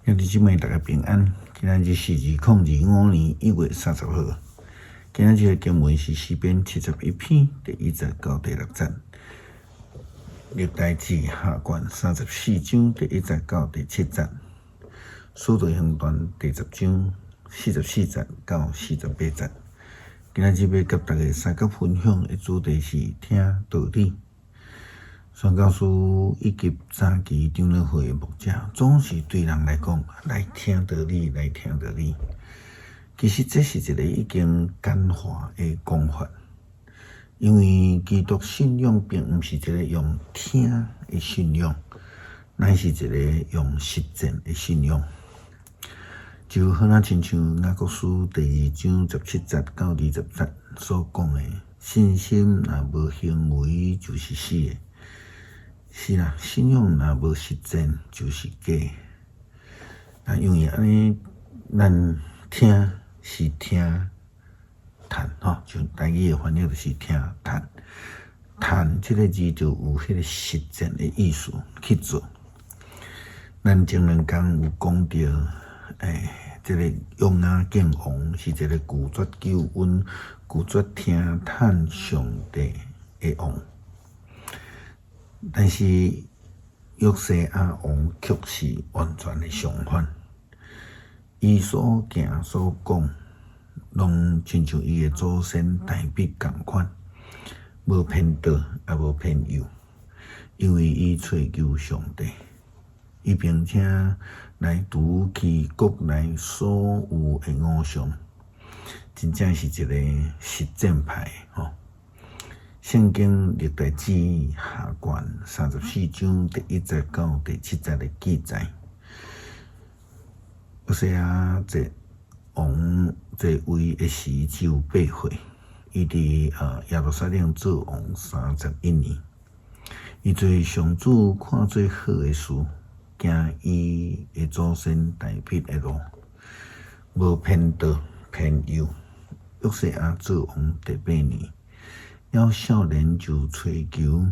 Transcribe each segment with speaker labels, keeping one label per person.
Speaker 1: 兄弟姊妹，大家平安。今仔日是2025年1月30號。今仔日的經文是詩篇71篇第1節到第6節，歷代志下卷34章第1節到第7節，使徒行傳第10章44節到48節。今仔日欲佮大家相佮分享的主題是聽道理。宣教師以及早期長老會的牧者，總是對人來講，來聽道理，來聽道理。其實這是一個已經簡化的講法，因為基督信仰並毋是一個用聽的信仰，乃是一個用實踐的信仰。就好若親像雅各書第2章17節到20節所講的，信心若無行為就是死的。是啦，信仰若無實踐就是假。啊，因為按呢，咱聽是聽嘆吼，像台語的翻譯就是聽嘆。嘆這个字就有彼个實踐的意思去做。咱前兩工有講著，這个約雅敬王是一个拒絕救恩、拒絕聽嘆上帝的王。但是約西亞王卻是完全的相反，伊所行所講，攏親像伊的祖先大衛仝款，無偏左也無偏右，因為伊揣求上帝，伊並且來除去國內所有的偶像，真正是一個實踐派吼。聖經歷代志下卷34章第1節到第7節的記載，約西亞做王在位的時只有8歲，伊佇耶路撒冷做王31年。伊做上主看做好的事，行伊的祖先大衛的路，無偏左偏右。約西亞做王第八年，猶少年就揣求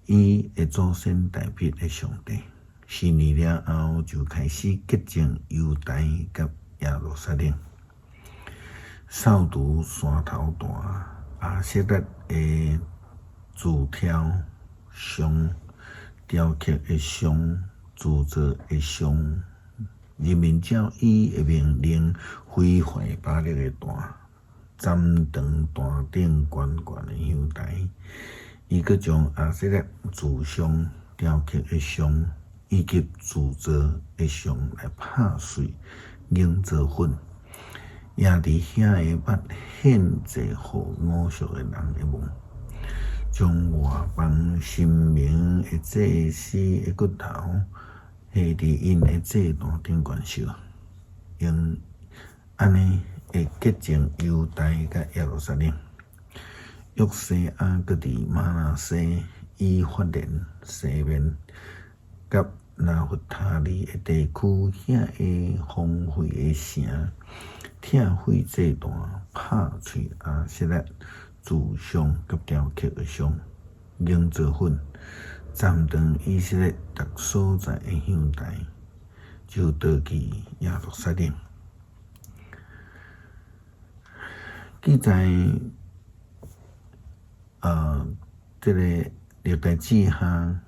Speaker 1: 伊的祖先大衛的上帝，4年了後就開始潔淨猶大佮耶路撒冷，掃除山頭壇、亞舍拉的柱柱像、雕刻的像、鑄造的像，人民照伊的命令毀壞巴力的壇，斬斷壇頂懸懸的香台，伊閣將亞舍拉柱像、雕刻的像以及鑄造的像來拍碎，凝做粉，也佇遐個捌獻祭予偶像的人的墓，將外邦神明的祭司的骨頭下佇𪜶的祭壇頂懸燒，用按呢會潔淨猶大佮耶路撒冷。約西亞閣佇瑪拿西、以法蓮、西緬佮拿弗他利的地區遐个荒廢的城，拆毀祭壇，拍碎亞舍拉柱像佮雕刻的像，凝做粉，斬斷以色列逐所在的香台，就倒去耶路撒冷。記載，這个歷代志下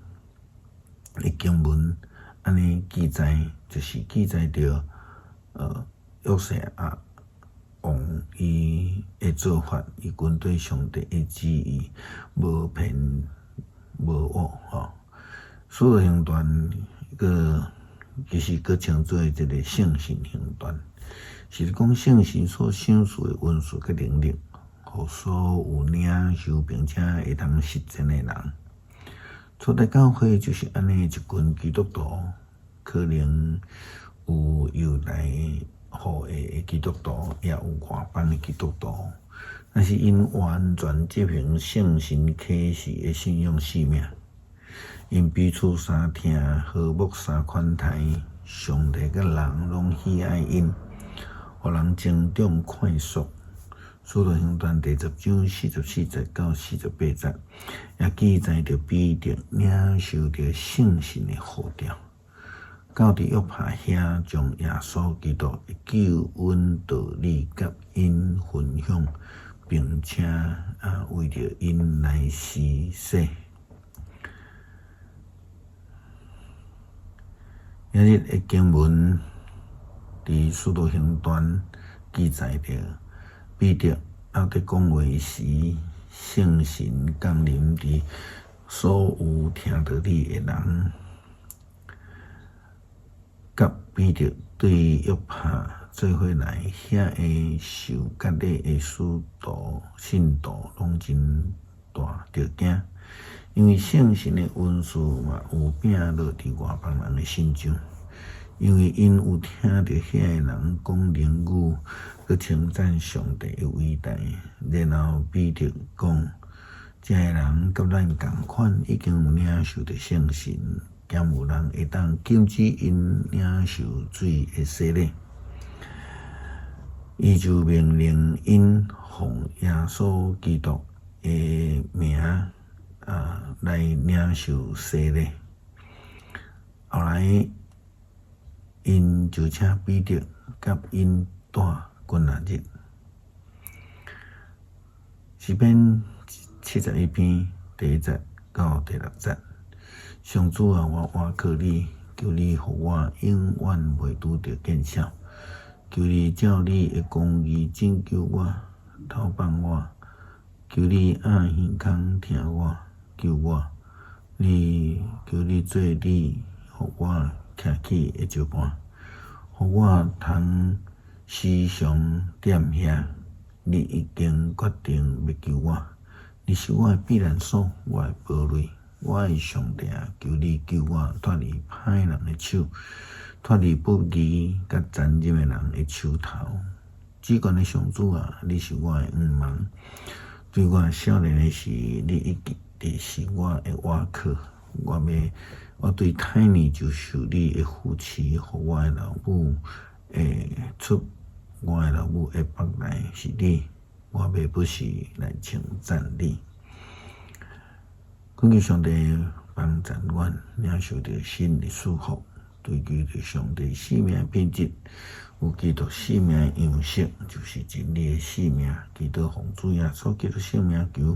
Speaker 1: 的經文，按呢記載，就是記載著，約西亞王伊的做法，伊根據上帝的旨意，無偏無誤吼。使徒行傳閣其實閣稱做一個聖神行傳。是講聖神所賞賜的恩賜佮能力，予所有領受並且會當實踐的人。初代教會就是按呢一群基督徒，可能有猶太後裔的基督徒，也有外邦的基督徒，但是𪜶完全執行聖神啟示的信仰使命，𪜶彼此相疼，和睦相款待，上帝佮人攏喜愛𪜶。予人成長快速。使徒行傳第10章44節到48節，也記載著彼得領受著聖神的呼召，到佇約帕遐，將耶穌基督的救恩道理佮𪜶分享，並且為著𪜶來施洗。今日的經文佇使徒行傳記載著，彼得猶佇講話時，聖神降臨佇所有聽著理的人。佮彼得對約帕做伙來，遐个受割禮的使徒信徒攏真大著驚，因為聖神的恩賜嘛有餅落佇外邦人的身上，因為𪜶有聽著遐个人講靈語，閣稱讚上帝的偉大。然後彼得講：這个人佮咱仝款，已經有領受著聖神。敢有人會當禁止𪜶領受水的洗禮？伊就命令𪜶奉耶穌基督的名來領受洗禮。後來，𪜶就請彼得佮𪜶蹛幾若日。詩篇71篇第1節到第6節。上主啊，我倚靠你，求你予我永遠袂拄著見笑。求你照你的公義拯救我，投放我。求你掩耳孔聽我，救我。你求你做你予我徛起的石伴，予我通時常踮遐。你已經決定欲救我，你是我的避難所，我的堡壘。我的上帝啊，求你救我脫離歹人的手，脫離不義佮殘忍的人的手頭。至懸的上主啊，你是我的向望。對我少年的時，你一直是我的倚靠。我欲，我對胎兒就受你的扶持，予我的老母會出我的老母的腹內是你，我欲不時來稱讚你。懇求上帝幫贊阮領受著神的祝福，追求著上帝生命的品質，有基督生命的樣式，就是真理的生命。祈禱奉主耶穌基督聖名求，